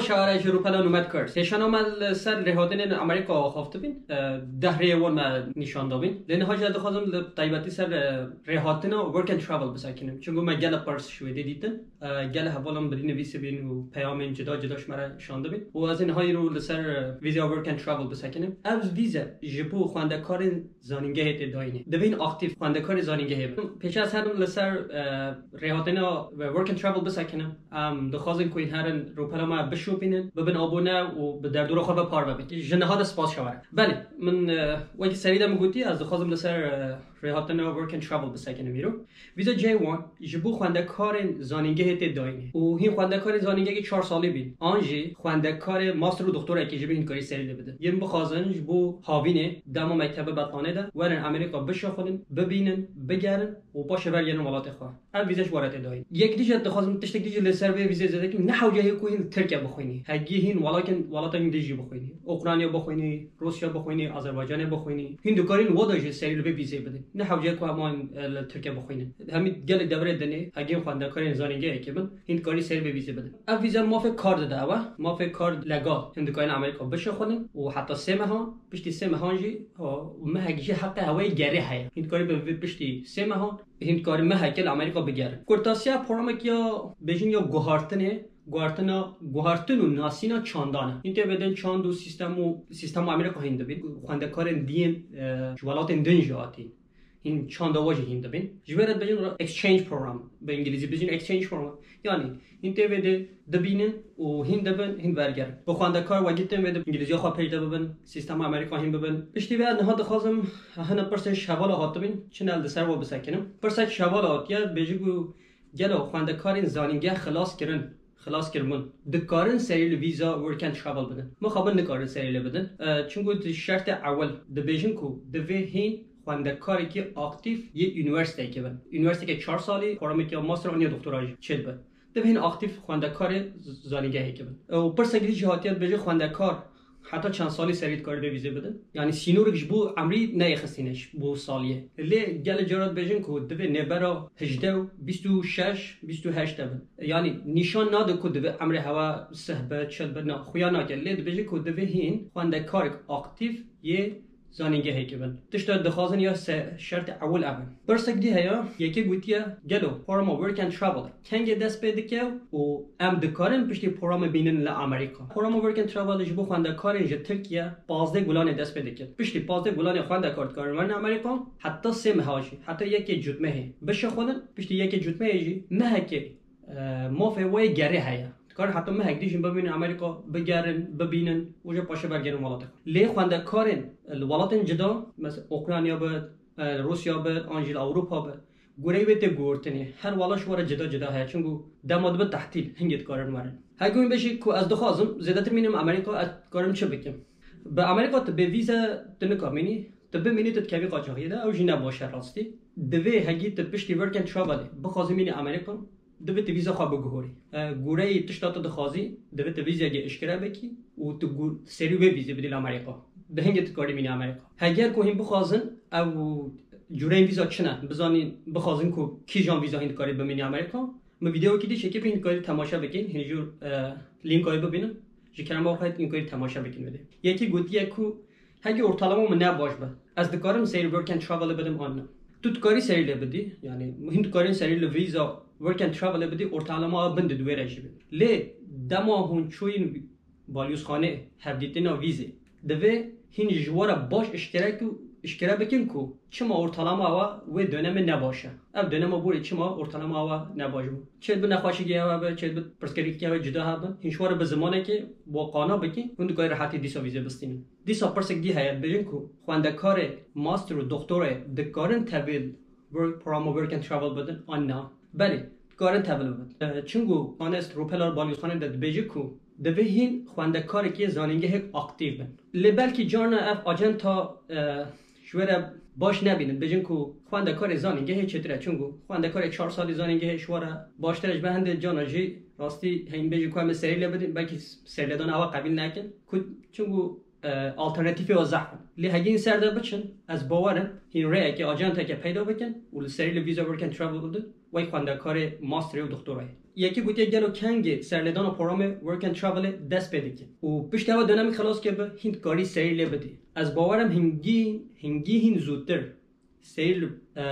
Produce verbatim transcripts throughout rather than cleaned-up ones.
Şare ji rûpela Nomad Cares. Hêşana me li ser rêhatinên Amerîka axaftibîn. E, deh rêyê wan me nîşan dabîn. Lê niha jî ez dixwazim li taybetî ser, e, rêhatina work and travel bisekinim. Çunku me gelek pirs ji wê dê dîtin. E, gelek hevalan bi dî nivîsibîn û peyamên cuda cuda ji me re şandibîn. Û ez ê niha îro li ser, e, vîzeya work and travel bisekinim. Ev vîze ji bo xwendekarên zanîngehê tê dayînê. Divê hîn aktîf xwendekarê zanîngehê bin. Pêşe ez herim li ser, e, rêhatina work and travel bisekinim. Em dixwazin ku hîn herin rûpela me bişopînin, bibin abone û bi derdora xwe ve parve bikin. Ji niha de spas şawere. Belê, min, e, wekî serî de min gotî, ez dixwazim li ser, e, rêhatina work and travel bisekinim îro. Vîza J one ji bo xwendekarên zanîngehê tê dayînê û hîn xwendekarên zanîngehê çar salî bîn, an jî xwendekarê master û doktorekê ji bo hîn karî serî lê bidin. Yên bixwazin ji bo havînê dema mektebe betlanê de werin Amerîka bişexulin, bibînin, bigerin û paşê bergerin welatê xwe. Ev vîze ji we re tê dayîn. Yek dî jî dixwazim tiştek dî jî li ser vê vîzê zêde kim, ne hewce heye ku hîn li Tirkiye bixwînî. Hegî hîn welakin, welatên dî jî bixwînî. Ukrayna bixwînî, Rûsya bixwînî, Azerbaycanê bixwînî. Hîn dikarîn wada jî serî li vê vîzê bidin. Ne hewce ye ku hema hîn, e, li Tirkiye bixwînin. Hemî gelek deverê dinê, hegî hîn xwendekarên zanîngehekê bin, hîn dikarî serî vê vîzê bidin. Ev vîze mafê kar dide ew e. Mafê kar legal. Hîn dikarîn Amerîka bişexulin û heta sê mehan, piştî sê mehan jî, ha, mehek jî heqê hewayê gerê heye. Hîn dikarî bi vê piştî sê mehan, hîn dikarî mehekê li Amerîka bigerin. Kurtasiya programek ya bêjin ya guhartinê, guhartina, guhartin û nasîna çandan e. Hîn tê vêdin çand û sîstem û sîstema Amerîka hîn dibîn. Xwendekarên diyên, e, ji welatên din jî hatîn. Hîn çanda we jî hîn dibîn. Ji vê re dibêjin exchange program. Bi îngilîzî bijîn exchange program. Yanî hîn tê vê de dibînin û hîn dibin, hîn vergerin. Bi xwendekar wekî tên vê de îngilîziya xwe pêş de bibin, sîstema Amerîka hîn bibin. Piştî vê niha dixwazim hine pirsên ji hevala hatibîn, çi ne li ser we bisekinim. Pirsek ji hevala hatiye, dibêjî ku gelo xwendekarên zanîngeh xilas kirin, xilas kiribûn, dikarin serî li vîza work and travel bidin. Mixabin nikarin serî lê bidin. E, çunku di şertê ewil dibêjin ku divê hîn xwendekarekî aktîf yê unîversîteyekê bin. Unîversîteyeke çar salî, programekî ya master an ya doktora jî çêdibe. Divê hîn aktîf xwendekarê zanîngehekê bin. E, û pirsek dî jî hatiye dibêje xwendekar heta çend salî serî dikare vê vîzê bidin? Yanî sînorek ji bo emrî neyê xistîne ji bo saliyê. Lê gelek cara dibêjin ku divê nêbera hejdeh û bîst û şeş, bîst û heşt de bin. Yanî nîşan nade ku divê emrê hewa sih be, çil be, na, xuya nake. Lê dibêje ku divê hîn xwendekarek aktîf yê zanîngehekê bin. Tişta dixwazin ya se-, şertê ewil ev in. Pirsek dî heye, yekê gotiye, gelo programa work and travel kengê dest pê dike û em dikarin piştî programê bînin li Amerîka? Programa work and travel ji bo xwendekarên ji Tirkiye pazdeh Gulanê dest pê dikin. Piştî pazdeh Gulanê xwendekar dikarin werin Amerîka, heta sê meha jî, heta yekê Cotmehê bişexulin, piştî yekê Cotmehê jî mehekê, e, mafê wê gerê heye. Dikarin heta mehek dî jî bimînin Amerîka, bigerin, bibînin û jî paşê bergerin welatê xwe. Lê xwendekarên li welatên cida, mesela Ukrayna be, e, Rûsya be, an jî li Ewropa be, goreyê wê tê guhortinê. Her welat ji we re cida cida heye. Çunku dema dibe tehtîl, hingê dikarin werin. Her ku hûn bêjî ku ez dixwazim zêdetir mînim Amerîka, ez dikarim çi bikim? Bi Amerîka tu bê vîze tu nikamînî, tu bimînî tu dikevî qaçaxiyê de, ew jî ne baş e rastî. Divê hegî tu piştî work and travelê bixwazî mînî Amerîka, divê tu vîza xwe biguhorî. E, goreyê tişta tu dixwazî, divê tu vîzeyekê eşkere bikî û tu gu-, serî wê vîzê bidî li Amerîka. Bi hingê tu dikarî mînî Amerîka. Heger ku hîn bixwazin, ew cureyên vîza çi ne? Bizanîn, bixwazin ku kîjan vîza hîn dikarî bimînî Amerîka? Min vîdeoyekî dî çekî, hîn dikarî temaşe bikîn, hîn jû, e, lînkayê bibînin. Ji kerema xwe hîn dikarî temaşe bikîn vê dê. Yekî gotiye ku hegî ortalama min ne baş be, ez dikarim serî work and travelê bidim an ne? Tu dikarî serî lê bidî, yanî hîn dikarîn serî li vîza work and travelê bidî, ortalama bin di duwê re jî bin. Lê dema hûn çûyîn balyozxanê hevdîtina vîzê, divê hîn ji we re baş eşkere ku, eşkere bikin ku çima ortalama wa wê dönemê ne baş e. Ev dönema borê çima ortalama wa ne baş bû? Çêdibe nexweşîkê hewe be, çêdibe pirsgirêkê hewe cida hebe, hîn ji we re bi zimanekê bo qana bikî, hûn dikarî rehetî dîsa vîzê bistînin. Dîsa pirsek dî heye, dibêjin ku xwendekarê master û doktorê dikarin tevî work, programa work and travel bidin an na? Belê, dikarin tevî bidin. E, çunku zanist rûpela balyozxanê de dibêje ku divê hîn xwendekarekî zanîngehê aktîf bin. Lê belkî carna ev acenta, e, ji we re baş nebînin. Bêjin ku xwendekarê zanîngehê çêtir e. Çunku xwendekarê çar salî zanîngehê ji we re baştir e. Ji ber hindê carna jî rastî heyîn bêjin ku em ê serî lê bidin, belkî serîlêdana ewa qebîl nekin. Ku, çunku, e, alternatîfê we zehf in. Lê hegî hîn ser de biçin, ez bawer im, hîn rêyekê, acenteke peyda bikin û li serî li vîza work and travel bidin. Wek xwendekarê masterê û doktorayê. Yekî gotiye gelo kengê serlêdana programê Work and Travelê dest pê dike. Û piştî ewa dönemî xelas ke bi hîn dikarî serî lê bidî. Ez bawer im hingî, hingî hîn zûtir serî li, e,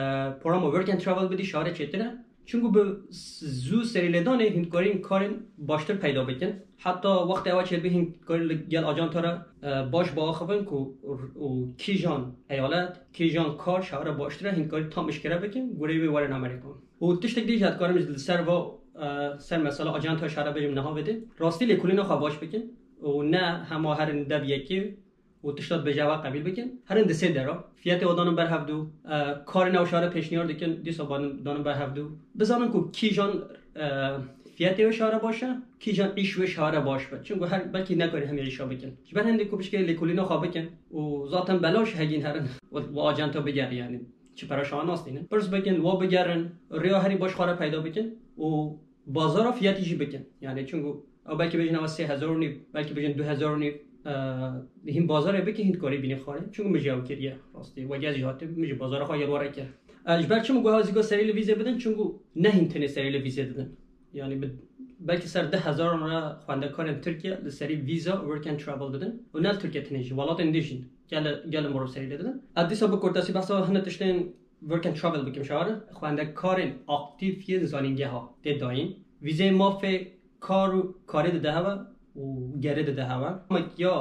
programa Work and Travel bidî şare çêtir e. Çunku bi s-, zû serî lêdanê hîn dikarîn karên baştir peyda bikin. Heta wextê ewa çêdibî hîn dikarî li gel ajanta re, e, baş biaxivin ku r-, û kîjan eyalet, kîjan kar şare baştir e hîn dikarî tam işkere bikin, gurê wê werin Amerîka. Û tiştek dî jî ez dikarim ji li ser va, e, ser mesela ajanta şare bêjim niha vê de. Rastî lêkolîna xwe baş bikin û ne hema herin dev yekê û tişta dibêje ewa qebîl bikin. Herin di sê dera. Fiyetê wan danin ber hevdû. E, karên ew şare pêşniyar dikin, dîsa banin, danin ber hevdû. Bizanin ku kîjan, e, fiyetê wê şare baş e, kîjan îş wê şare baş be. Çunku her belkî nekarî hemî îşa bikin. Ji ber hindê ku pişkê lêkolîna xwe bikin û zaten belaş hegîn herin û, û ajanta bigerî yani. Çi pere şaha nastînin. Pirs bikin, wa bigerin, rêya herî baş xwe re peyda bikin û bazara fiyetî jî bikin. Yani çunku ew belkî bêjin ewa sê hezar û nîv, belkî bêjin du hezar û nîv, e, hîn bazarê bike hîn dikarî bînî xwarê. Çunku min jî ew kiriye rastî. Wek ez jî hatim, min jî bazara xwe gel were kir. E, ji ber çi min got ew zîka serî li vîzê bidin? Çunku ne hîn tenê serî li vîzê didin. Yani bi, belkî ser deh hezaran re xwendekarên Tirkiye li serî vîza work and travel didin. Û ne li Tirkiye tenê jî, welatên din jî gelê, gelê mirov serî lê didin. Ez dîsa bi kurtesî behsa hine tiştên work and travel bikim şarin. Xwendekarên aktîf yên zanîngeha tê dayîn. Vîzeyê mafê kar û karê dide hewe û gerê dide hewe. Ama ya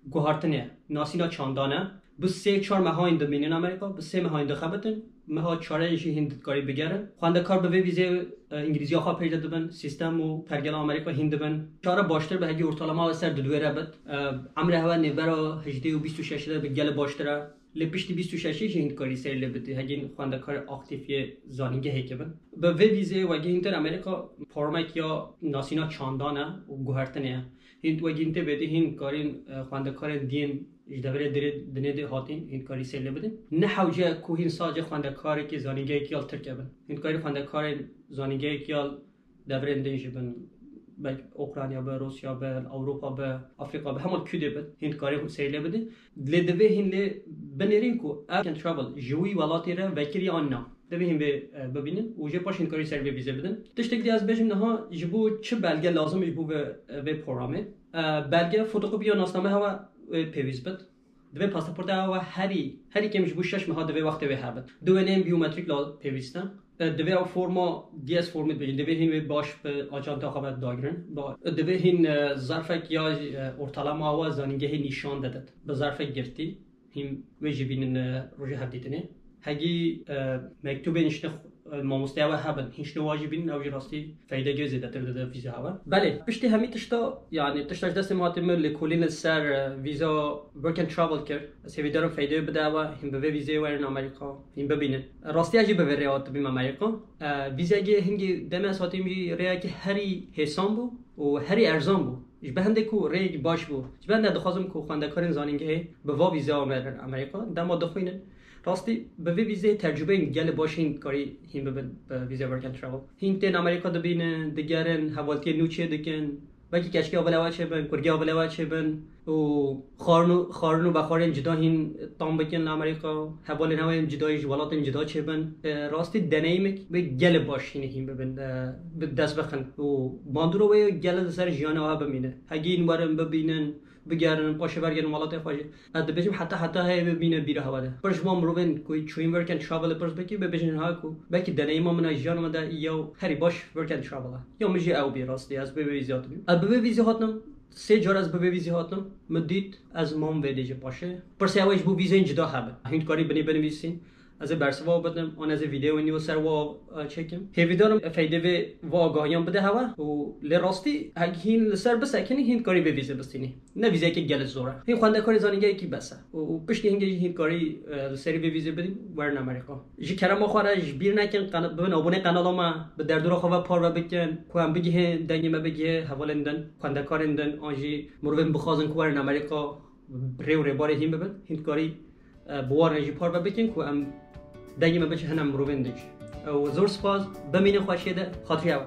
guhartinê, nasîna çandan e. Bi sê çar meha hîn dimînin Amerîka, bi sê meha hîn dixebitin. Meha çarê jî hîn dikarî bigerin. Xwendekar bi vê vîzê, e, îngilîziya xwe pêş de dibin, sîstem û pergela Amerîka hîn dibin. Çare baştir bi hegî ortalama ve ser di duwê re bit. E, emrê hewe nêvbera hejdeh û bîst û şeş de bi gelê baştir e. Lê piştî bîst û şeşê jî hîn dikarî serî lê bidî, hegîn xwendekarê aktîf yê zanîngehekê bin. Bi vê vîzê wegihîntir Amerîka formek ya nasîna çandan e û guhertinê ye. Hîn wegihîntê bêdî hîn karîn, e, xwendekarên diyên ji deverê dirê dinê de hatîn hîn karî serî lê bidin. Ne hewce ku hîn sadece xwendekarekî zanîngehekî ya li Tirkiye bin. Hîn karî xwendekarên zanîngehekî ya deverên din jî bin, belkî Ukrayna be, Rûsya be, Ewropa be, Afrîka be, hema kûdê bin, hîn dikarî serî lê bidin. Lê divê hîn lê binêrîn ku ev work and travel ji wî welatî re vekirî an na. Divê hîn vê, e, bibînin û jê paş hîn dikarî ser vê vîzê bidin. Tiştek dî ez bêjim niha ji bo çi belge lazim ji bo vê, e, vê programê. E, belge fotokopiya nasname hewa, e, pêwîst bit. Divê pasaporta we herî, herî kêm ji bo şeş meha divê wextê wê hebit. Du wêneyên biyometrîk la pêwîst e. E, divê ew forma D S formê dibêjin. Divê hîn wê baş bi ajanta xwe ve dagirin. Ba-, divê hîn, e, zarfek ya, e, ortalama we zanîngehê nîşan dedit. Bi zarfek girtî. Hîn wê jî bînin, e, roja hevdîtinê. Hegî, e, mektûbên ji te, e, mamosteya we hebin, hîn ji te wa jî bînin, ew jî rastî feyde gê zêdetir dide vîza hewe. Belê, piştî hemî tişta, yani tişta ji destê min hatî min lêkolîn li ser, e, vîza work and travel kir. Ez hêvîdarim feyde bide we, hîn bi vê vîzeyê werin Amerîka, hîn bibînin. Rastî ez jî bi vê rêya hatibîm Amerîka. E, vîzegê hingî demê ez hatîm jî rêyekî herî hêsan bû û herî erzan bû. Ji ber hindê ku rêyekî baş bû. Ji ber hindê dixwazim ku xwendekarên zanîngehê bi va vîzeya werin Amerîka, dema dixwînin. Rastî bi vê vîzeyê tecrûbeyên gelê baş hîn dikarî hîn bibin bi vîza work and travel. Hîn tên Amerîka dibînin, digerin, hevaltiyê nû çêdikin. Belkî keçikê avile we çêbin, kurgê avile we çêbin û xwarin û, xwarin û vexwarên cida hîn tam bikin li Amerîka. Hevalên hewe yên cida yî ji welatên cida çêbin. E, rastî deneyîmek wê gelê baş hîn hîn bibin, e, bi dest bixin û bandora wê gelê li ser jiyana we bimîne. Hegî hîn werin bibînin, bigerin, paşê bergerin welatê xwe jî. Ez dibêjim heta heta heye bimîne bîra hewa de. Pir ji wan mirovên ku çûyîn work and travel pirs bikî, bibêjin ha ku belkî deneyîma min a jiyana min de ya herî baş work and travel e. Ya min jî ew bî rastî, ez bi vê vîzê hatibîm. Ez bi vê vîzê hatim, sê car ez bi vê vîzê hatim, min dît ez mam vê dê jî paşê. Pirsê ew ê ji bo vîzeyên cida hebe. Hîn dikarî binê binivîsîn. Ez ê bersiva bidim, an ez ê vîdeoyên nî ser wa, e, çêkim. Hêvîdarim, e, feydê vê va agahiyan bide hewe û lê rastî hek hîn li ser bisekinî hîn dikarî vê vîzê bistînî. Ne vîzeyekê gelek zor e. Hîn xwendekarê zanîngehekî bes e. Û, û piştî hingê jî hîn dikarî, e, li serî vê vîzê bidin werin Amerîka. Ji kerema xwe re ji bîr nekin, qena-, bibin abonê qenala me, bi derdora xwe ve parve bikin, ku em bigihê, dengê me bigihê hevalên din, xwendekarên din, an jî mirovên bixwazin ku werin Amerîka, rê û rêbarê hîn bibin, hîn dikarî, e, bi wan re jî parve bikin ku em dengê me biçe hene mirovên din jî. Ew zor spas, bimînin xweşiyê de, xatirî hewe.